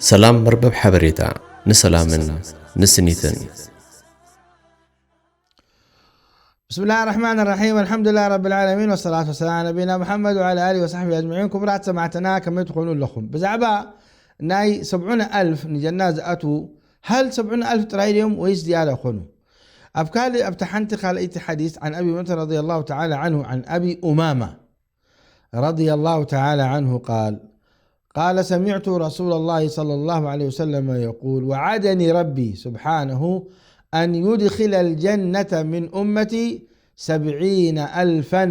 ሰላም መርበብ ሓበሬታ ንሰላምን ንስኒትን። بسم الله الرحمن الرحيم. الحمد لله رب العالمين، والصلاة والسلام على نبينا محمد وعلى آله وصحبه أجمعين. ክቡራት ሰማዕትና ከመይ ትኾኑ ኣለኹም? ብዛዕባ ናይ ሰብዑነ ኣልፍ ንጀና ዝኣትዉ፣ ሃል ሰብዑነ ኣልፍ ጥራይ ድዮም ወይስ ዝያዳ ይኾኑ? ኣብ ካልእ ኣብታ ሓንቲ ካልኣይቲ ሓዲስ፣ عن أبي هريرة رضي الله تعالى عنه عن أبي أمامة رضي الله تعالى عنه قال قال سمعت رسول الله صلى الله عليه وسلم يقول وعدني ربي سبحانه أن يدخل الجنة من أمتي سبعين ألفا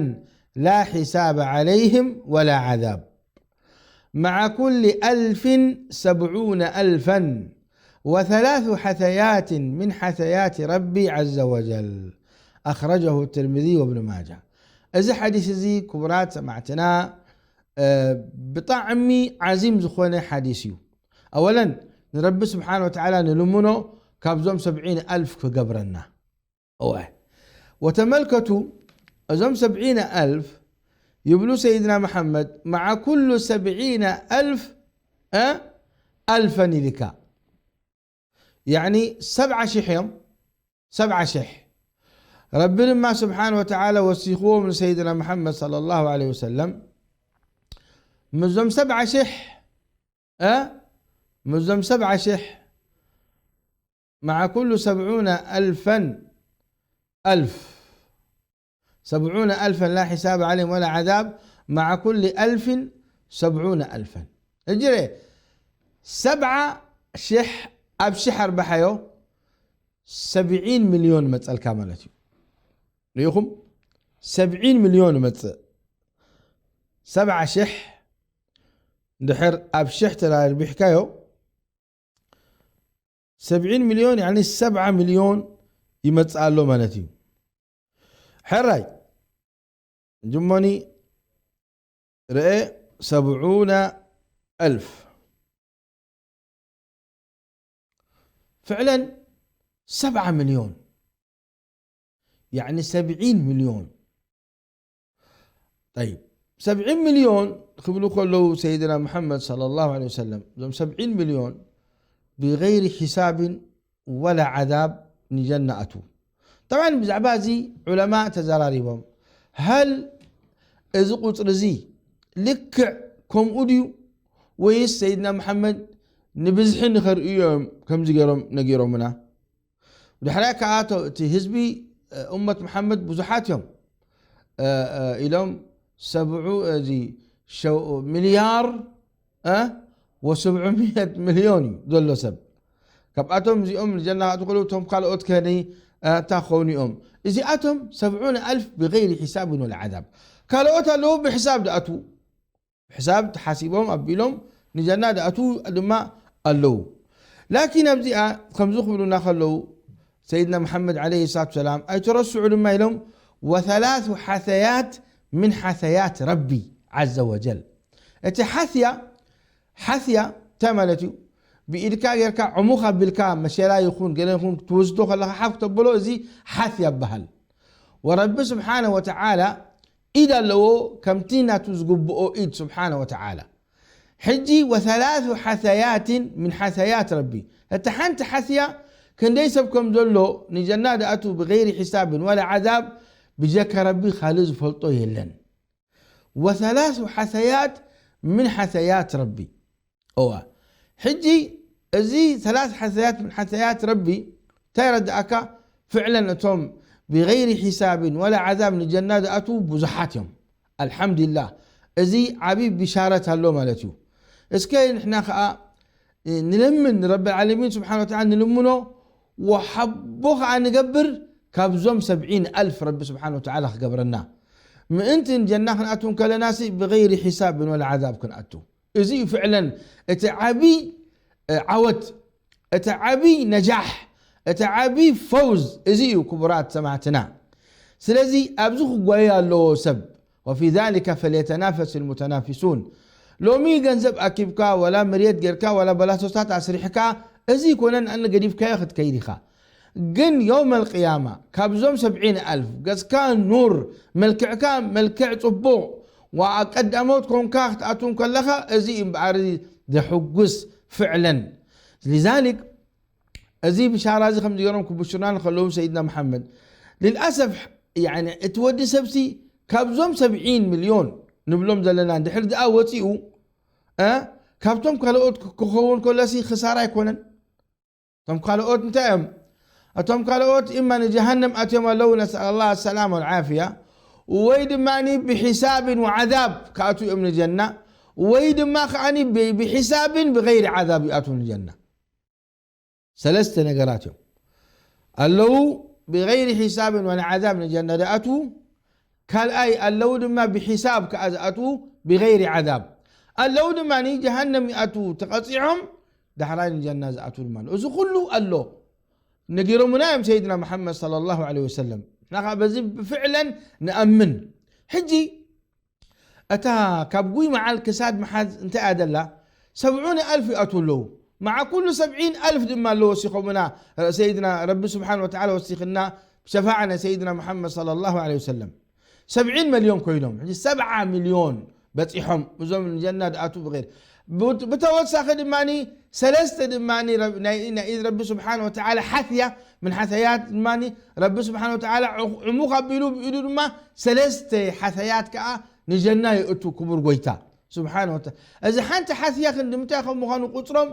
لا حساب عليهم ولا عذاب مع كل ألف سبعون ألفا وثلاث حثيات من حثيات ربي عز وجل. أخرجه الترمذي وابن ماجه. እዚ ሓዲስ እዚ ክቡራት ሰማዕትና ብጣዕሚ ዓዚም ዝኾነ ሓዲስ እዩ። ኣወለን ንረቢ ስብሓን ወተዓላ ንልምኖ ካብዞም ሰብዒን ኣልፍ ክገብረና። እወ ወተመልከቱ እዞም ሰብዒን ኣልፍ ይብሉ ሰይድና መሓመድ፣ መዓ ኩሉ ሰብዒን ኣልፍ ኣልፈን ኢልካ ያዕኒ ሰብዓ ሽሕ እዮም። ሰብዓ ሽሕ ረቢ ድማ ስብሓን ወተዓላ ወሲኽዎም ንሰይድና መሓመድ صلى الله عليه وسلم ምስዞም ሰብዓ ሽሕ ምስዞም ሰብዓ ሽሕ مع كل سبعون ألفا ألف سبعون ألفا لا حساب عليهم ولا عذاب مع كل ألف سبعون ألفا እጅረ ሰብዓ ሽሕ ኣብ ሽሕ ኣርባሓዮ ሰብዒን ሚልዮን መፀልካ ማለት እዩ። ርኢኹም ሰብዒን ሚልዮን መፅእ ሰብዓ ሽሕ ድሕር ኣብ ሽሕ ተራርቢሕካዮ ሰብዒን ሚልዮን ያኒ ሰብዓ ሚልዮን ይመፅእ ኣሎ ማለት እዩ። ሕራይ ጅሞኒ ርአ ሰብዑነ ኣልፍ ፍዕለን ሰብዓ ሚልዮን ያኒ ሰብዒን ሚልዮን ጠይብ ሰብዒን ሚልዮን ክብሉ ከለዉ ሰይድና ሙሓመድ صلى الله عليه وسلم እዞም ሰብዒን ሚልዮን ብغير حساب ولا عذاب ንጀና ኣትዉ። طبعا ብዛዕባ እዚ ዑለማ ተዘራሪቦም ሀል እዚ ቁፅሪ እዚ ልክዕ ከምኡ ድዩ ወይስ ሰይድና ሙሓመድ ንብዝሒ ንኸርእዩ እዮም ከምዚ ገይሮም ነጊሮምና? ድሕሪያ ከዓ እቲ ህዝቢ እመት መሓመድ ብዙሓት እዮም ኢሎም ሰብዑ እዚ ሚልያር ወሰብዑሚእት ሚልዮን እዩ ዘሎ ሰብ። ካብኣቶም እዚኦም ንጀና ክኣትዉ ከለዉ እቶም ካልኦት ከ እንታይ ክኾኑ እዮም? እዚኣቶም ሰብዑነ ኣልፍ ብገይሪ ሒሳብን ወላ ዓዛብ። ካልኦት ኣለዉ ብሕሳብ ድኣትዉ። ሕሳብ ተሓሲቦም ኣቢሎም ንጀና ድኣትዉ ድማ ኣለዉ። ላኪን ኣብዚኣ ከምዚ ክብሉና ከለዉ ሰይድና መሓመድ ዓለይሂ ሰላቱ ሰላም ኣይትረስዑ ድማ ኢሎም ወሰላሱ ሓሰያት ምን ሓሰያት ረቢ ዓዘ ወጀል። እቲ ሓስያ ሓስያ እንታይ ማለት እዩ? ብኢድካ ጌርካ ዕሙኽ ኣቢልካ መሸላ ይኹን ገለ ይኹን ክትወስዶ ከለኻ ሓፍ ተብሎ እዚ ሓስያ ይበሃል። ወረቢ ስብሓነ ወተዓላ ኢድ ኣለዎ ከምቲ ናቱ ዝግብኦ ኢድ ስብሓነ ወተዓላ። ሕጂ ወሰላሱ ሓሰያትን ምን ሓሰያት ረቢ እታ ሓንቲ ሓስያ ክንደይ ሰብ ከም ዘሎ ንጀና ድኣቱ ብገይሪ ሒሳብን ወላ ዓዛብ ብጀካ ረቢ ካልእ ዝፈልጦ የለን። ወሰላሱ ሓሰያት ምን ሓሰያት ረቢ እዋ ሕጂ እዚ ሰላስ ሓሰያት ምን ሓሰያት ረቢ እንታይ ረድኣካ? ፍዕለን እቶም ብገይሪ ሒሳብን ወላ ዓዛብ ንጀና ዝኣትዉ ብዙሓት እዮም። ኣልሓምዱሊላህ እዚ ዓብዪ ብሻረት ኣሎ ማለት እዩ። እስከ ንሕና ከዓ ንለምን ንረቢ ዓለሚን ስብሓን ወተዓላ ንልምኖ ወሓቦ ከዓ ንገብር ካብዞም ሰብዒን ኣልፍ ረቢ ስብሓን ወተዓላ ክገብረና ምእንቲ ንጀና ክንኣትው ከለናሲ ብገይሪ ሒሳብን ወላ ዓዛብ ክንኣትው። እዚ እዩ ፍዕለን እቲ ዓብይ ዓወት እቲ ዓብይ ነጃሕ እቲ ዓብይ ፈውዝ እዚ እዩ ክቡራት ሰማዕትና። ስለዚ ኣብዚ ክጓየ ኣለዎ ሰብ وفي ذلك فليتنافس المتنافسون ሎሚ ገንዘብ ኣኪብካ ወላ መሬት ጌርካ ወላ በላሶታት ኣስሪሕካ እዚ ይኮነን ኣነ ገዲፍካዮ ክትከይድ ኢኻ። ግን የውመል ቅያማ ካብዞም ሰብዒን ኣልፍ ገጽካ ኑር መልክዕካ መልክዕ ጽቡቕ ወኣቀዳሞት ኮንካ ክትኣትው ከለኻ እዚ እምበኣር ዘሕጉስ ፍዕለን። ሊዛሊክ፣ እዚ ብሻራ እዚ ከምዚ ገይሮም ክብሽሩና ከለዉ ሰይድና መሓመድ፣ ልልኣሰፍ፣ ያኒ፣ እቲ ወዲ ሰብሲ ካብዞም ሰብዒን ሚልዮን ንብሎም ዘለና እንድሕር ደኣ ወፂኡ፣ እ፣ ካብቶም ካልኦት ክ-፣ ክኸውን ከሎሲ ክሳራ ኣይኮነን። እቶም ካልኦት እንታይ እዮም? እቶም ካልኦት እማ ንጀሃነም ኣትዮም ኣለዉ፣ ነስኣል ኣላህ ኣሰላም ወልዓፍያ፣ ወይ ድማ ብሒሳብን ወዓዛብ ክኣትዉ እዮም ንጀና፣ ወይ ድማ ከኣኒ ብ-፣ ብሒሳብን ብገይሪ ዓዛብ ይኣትዉ ንጀና። ሰለስተ ነገራት እዮም ኣለዉ። ብገይሪ ሒሳብን ወላ ዓዛብ ንጀና ዝኣትዉ፣ ካልኣይ ኣለዉ ድማ ብሒሳብ ከኣ ዝኣትዉ ብገይሪ ዓዛብ፣ ኣለዉ ድማ ንጀሃነም ይኣትዉ ተቐፂዖም፣ ዳሕራይ ንጀና ዝኣትዉ ድማ ኣለዉ። እዚ ኩሉ ኣሎ። ነጊሮምና እዮም ሰይድና መሓመድ ሰለላሁ ዐለይሂ ወሰለም። ንሕና ከኣ በዚ ብፍዕለን ንኣምን። ሕጂ እታ ካብ ጉይ መዓል ክሳድ ምሓዝ እንታይ እያ ደላ? ሰብዑነ ኣልፍ ይኣትዉ ኣለዉ። መዓ ኩሉ ሰብዒን ኣልፍ ድማ ኣለዉ ወሲኾምና፣ ሰይድና ረቢ ስብሓን ወተዓላ ወሲኽና ብሸፋዓ ናይ ሰይድና መሓመድ ሰለላሁ ዐለይሂ ወሰለም። ሰብዒን መልዮን ኮይኖም፣ ሕጂ ሰብዓ ሚልዮን በጺሖም፣ እዞም ንጀና ድኣትዉ ብገይር። ብት-፣ ብተወሳኺ ድማኒ ሰለስተ ድማኒ ረብ-፣ ናይ፣ ናይ ኢድ ረቢ ስብሓን ወተዓላ ሓትያ፣ ምን ሓተያት ድማኒ ረቢ ስብሓን ወተዓላ ዕኽ-፣ ዕሙኽ ኣቢሉ ብኢዱ ድማ ሰለስተ ሓተያት ከኣ ንጀና የእቱ ክቡር ጎይታ ስብሓን ወተዓላ። እዚ ሓንቲ ሓትያ ክንዲ ምንታይ ከም ምዃኑ ቁጽሮም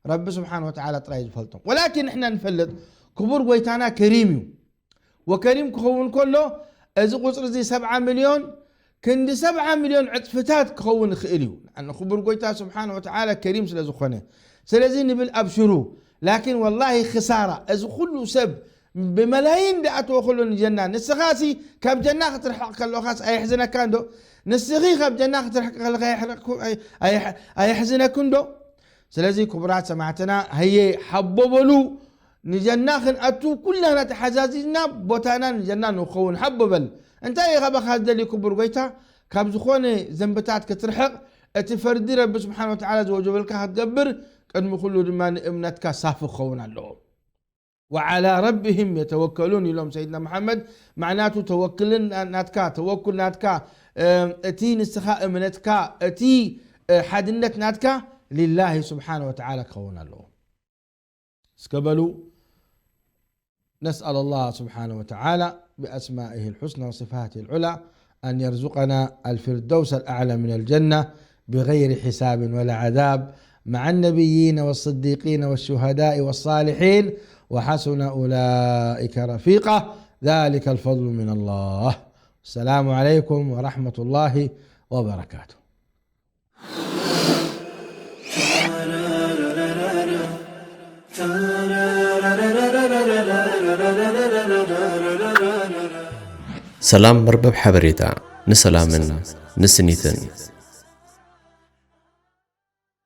ረቢ ስብሓን ወተዓላ ጥራይ ዝፈልጦም። ወላኪን ንሕና ንፈልጥ ክቡር ጎይታና ከሪም እዩ። ወከሪም ክኸውን ከሎ፣ እዚ ቁጽሪ እዚ ሰብዓ ሚልዮን፣ ክንዲ ሰብዓ ሚልዮን ዕጽፍታት ክኸውን ይኽእል እዩ። ንኣነ ክቡር ጎይታ ስብሓን ወተዓላ ከሪም ስለ ዝኾነ። ስለዚ ንብል ኣብሽሩ። ላኪን ወላሂ ክሳራ፣ እዚ ኩሉ ሰብ ብመላይን ዝኣተወ ከሎ ንጀና፣ ንስኻሲ ካብ ጀና ክትርሕቕ ከለኻስ ኣየሕዝነካን ዶ? ንስኺ ካብ ጀና ክትርሕቕ ከለኻ ኣየሕርቕኩ-፣ ኣይ-፣ ኣየሕ-፣ ኣየሕዝነክን ዶ? ስለዚ ክቡራት ሰማዕትና፣ ሃየ ሓቦ በሉ፣ ንጀና ክንኣቱ ኩላና ተሓዛዚዝና ቦታና ንጀና ንኸውን። ሓቦ በል። እንታይ እዩ ካባኻ ዝደሊ ክቡር ጎይታ? ካብ ዝኾነ ዘንብታት ክትርሕቕ፣ እቲ ፈርዲ ረቢ ስብሓን ወተዓላ ዝወጀበልካ ክትገብር፣ ቅድሚ ኩሉ ድማ ንእምነትካ ሳፊ ክኸውን ኣለዎ። ወዓላ ረቢሂም የተወከሉን ኢሎም ሰይድና መሓመድ። ማዕናቱ ተወክልን ናትካ፣ ተወኩል ናትካ፣ እ፣ እቲ ንስኻ እምነትካ፣ እቲ፣ እ፣ ሓድነት ናትካ ሊላሂ ስብሓነ ወተዓላ ክኸውን ኣለዎ። እስከ በሉ፣ نسأل الله سبحانه وتعالى بأسمائه الحسنى وصفاته العلى أن يرزقنا الفردوس الأعلى من الجنة بغير حساب ولا عذاب مع النبيين والصديقين والشهداء والصالحين وحسن أولئك رفيقا، ذلك الفضل من الله. السلام عليكم ورحمة الله وبركاته. ሰላም መርበብ ሓበሬታ ንሰላምን ንስኒትን።